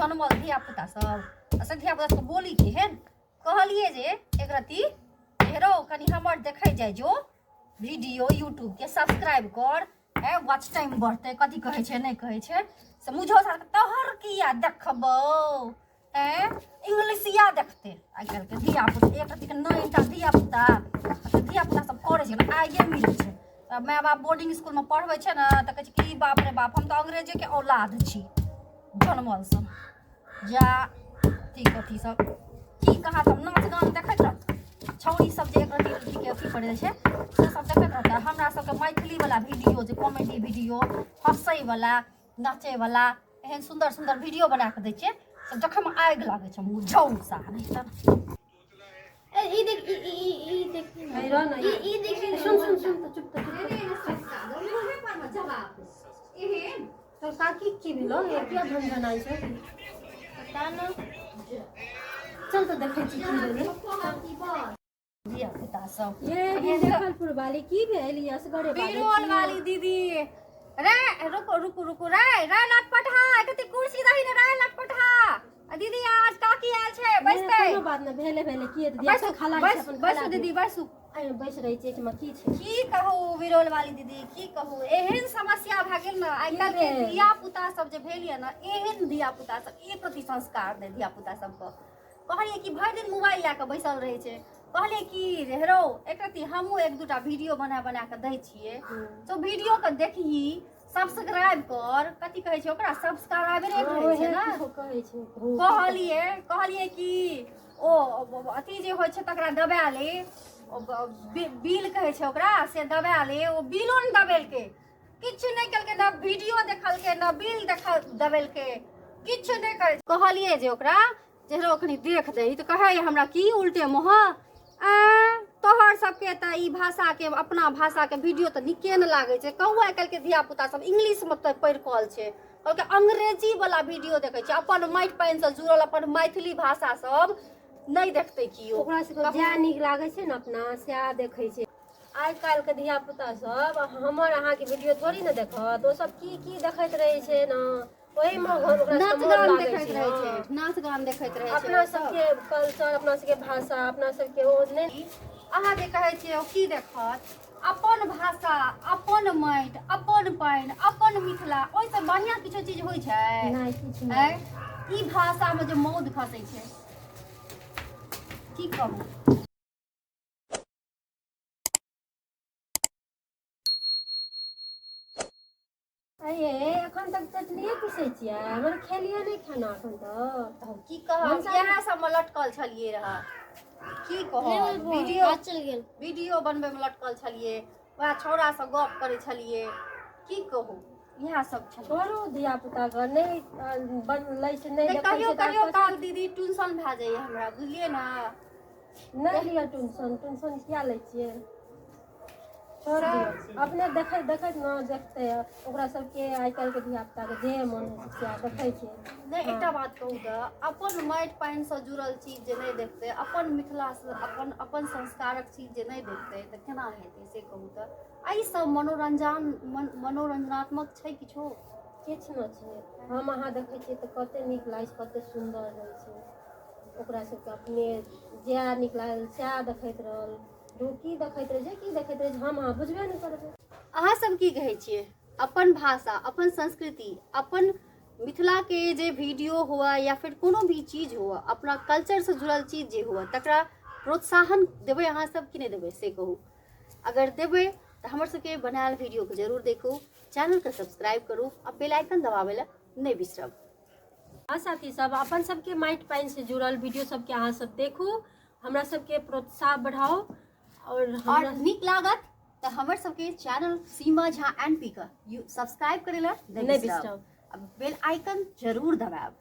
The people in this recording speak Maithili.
जनमल धिया पुता सब आ से धिया पुता सबके बोली केहन। कहलिए जे एक रत्ती हेरो कनि हमर देखै जाइ जो वीडियो यूट्यूब के सब्सक्राइब कर, ए वॉच टाइम बढ़तै, कथी कहै छै नहि कहै छै से मुझो साल तोहर किया देखबौ, ए इंग्लिशिया देखते आइ काल्हिके धिया पुता। एक रत्तीके नहि टा धिया पुता धिया पुता सब करै छै ने, आइए मिलै छै। तऽ माय बाप बोर्डिंग स्कूलमे पढ़बै छै ने तऽ कहै छै कि बाप रे बाप हम तऽ अंग्रेजेके औलाद छी जनमल सन। जा अथी कथी सब की कहाँ सब नाच गान देखैत रहत छौड़ी सब जे एक रत्ती रत्तीके अथी पड़ै छै से सब देखैत रहतै। हमरा सबके मैथिलीवला वीडियो जे कॉमेडी वीडियो हँसैवला नाचैवला एहन सुन्दर सुन्दर वीडियो बना कऽ दै छियै से देखैमे आगि लागै छै मुँह झौसा नहि तऽ। ए ई देख ई ई ई ई देख ए रह न, ई ई देखी न। सुन सुन सुन तऽ चुप तऽ चुप। तोर काकी की भेलो ये, किया झनझनाइ छै? पता न। चल तऽ देखै छी की भेलै। धिया पुता सब ये बिंदेखलपुर वाली की भेल ये असगरे बाजै बिरोल छी? वाली दीदी रे, रुको रुको रुको रे रे लटपटहा कते कुर्सी दही ने रे लटपटहा। आ दीदी आज काकी आयल छै बैसतै। कोनो बात नहि, भेले भेले की हेतै, धिया बैसू पुता खाला छै बैसू अपन बैसू खाला दीदी बैसू। आइ बैस रहै छै एहिठमा की छै? की कहू बिरोल वाली दीदी, की कहू, एहन समस्या भए गेल ने आइ काल्हि के भेल? धिया पुता सब जे भेल ये ने, एहन धिया पुता सब एक प्रति संस्कार नहि धिया पुता सबके। कहलियै कि भरि दिन मोबाइल लए कऽ बैसल रहै छै, कहलियै कि रे हेरो एक रत्ती हमहूँ एक दूटा वीडियो बना बना कऽ दै छियै तो वीडियो के देखही सब्सक्राइब कर, कथी कहै छै ओकरा सब्सक्राइबरे कहै छै ने, कहै छै। कहलियै कहलियै कि ओ अथी जे होइ छै तकरा दबा ले, ओ बिल कहै छै ओकरा, से दबा ले। ओ बिलो नहि दबेलकै, किछु नहि केलकै, न वीडियो देखलकै न बिल देखल दबेलकै, किछु नहि करै। कहलियै जे ओकरा जे हरो कनि देख दही तऽ कहै हमरा की उल्टे मुँह आ तोहर सबके तऽ ई भाषाके अपना भाषाके वीडियो तऽ नीके नहि लागै छै। कहू आइ काल्हिके धिया पुता सब इंग्लिशमे तऽ पढ़ि कऽ छै, कहलकै अंग्रेजी वाला वीडियो देखै छै, अपन माटि पानिसँ जुड़ल अपन मैथिली भाषा सब नहि देखतै केओ। ओकरा सबके जएह नीक लागै छै ने अपना सएह देखै छै। आइ काल्हिके धिया पुता सब हमर अहाँके वीडियो थोड़ी ने देखत, ओ सब की की देखैत रहै छै ने, ओहिमे ओकरा सबके नाच मोन गान लागै देखैत छै, रहै छै, हँ। नाच गान देखैत रहै छै। अपना सबके कल्चर, अपना सबके भाषा, अपना सबके ओ नहि। अहाँ जे कहै छियै ओ की देखत? अपन भाषा, अपन माटि, अपन पानि, अपन मिथिला, ओहिसँ बढ़िआँ किछो चीज होइ छै? नहि, किछु नहि। आँय? ई भाषामे जे मौध खसै छै की कहू। अये एखन तक चटनिये पीसै छियै? हमर खेलियै नहि खाना एखन तक। हम की कहब, भनसा इएह सबमे लटकल छलियै रह, की कहब, वीडियो चल गेल, वीडियो बनबैमे लटकल छलियै, वएह छौड़ासँ गप करै छलियै, की कहू इएह सब छलै। छोड़ू धिया पुता के नहि बन लै छै नहि तऽ देखै कहियो छै तऽ कहियो आपस काल दीदी टेंशन भए जाइए हमरा, बुझलियै ने? नहि लिअ टेंशन, टेंशन किया लै छियै, छोड़ दियौ। अपने देखैत देखैत ने देखतै ओकरा सबके, आइ काल्हिके धिया पुताके जे मन होइ छै सएह देखै छै। नहि, एकटा बात कहू तऽ अपन माटि पानिसँ जुड़ल चीज जे नहि देखतै, अपन मिथिलासँ अपन अपन संस्कारक चीज जे नहि देखतै तऽ केना हेतै से कहू तऽ? एहि सब मनोरंजन मनोरंजनात्मक छै किछो? किछु नहि छै। हम अहाँ देखै छियै तऽ कते नीक लागै छै, कते सुन्दर रहै छै। ओकरा सबके अपने जएह नीक लागल सएह देखैत रहल। ओ की देखैत रहै छै, की देखैत रहै छै, हम अहाँ बुझबे नहि करबै। अहाँ सब की कहै छियै? अपन भाषा, अपन संस्कृति, अपन मिथिलाके जे वीडियो हुए या फिर कोनो भी चीज हुए, अपना कल्चरसँ जुड़ल चीज जे हुए, तकरा प्रोत्साहन देबै अहाँ सब कि नहि देबै से कहू? अगर देबै तऽ हमर सबके बनायल वीडियोके जरूर देखू, चैनलके सब्सक्राइब करू आ बेल आइकन दबाबै लए नहि बिसरब। हँ साथी सब, अपन सबके माटि पानिसँ जुड़ल वीडियो सबके अहाँ सब देखू, हमरा सबके प्रोत्साह बढ़ाउ और और नीक लागत तऽ हमर सबके चैनल सीमा झा एन पी के सब्सक्राइब करै लए नहि बिसरब आ बेल आइकन जरूर दबायब।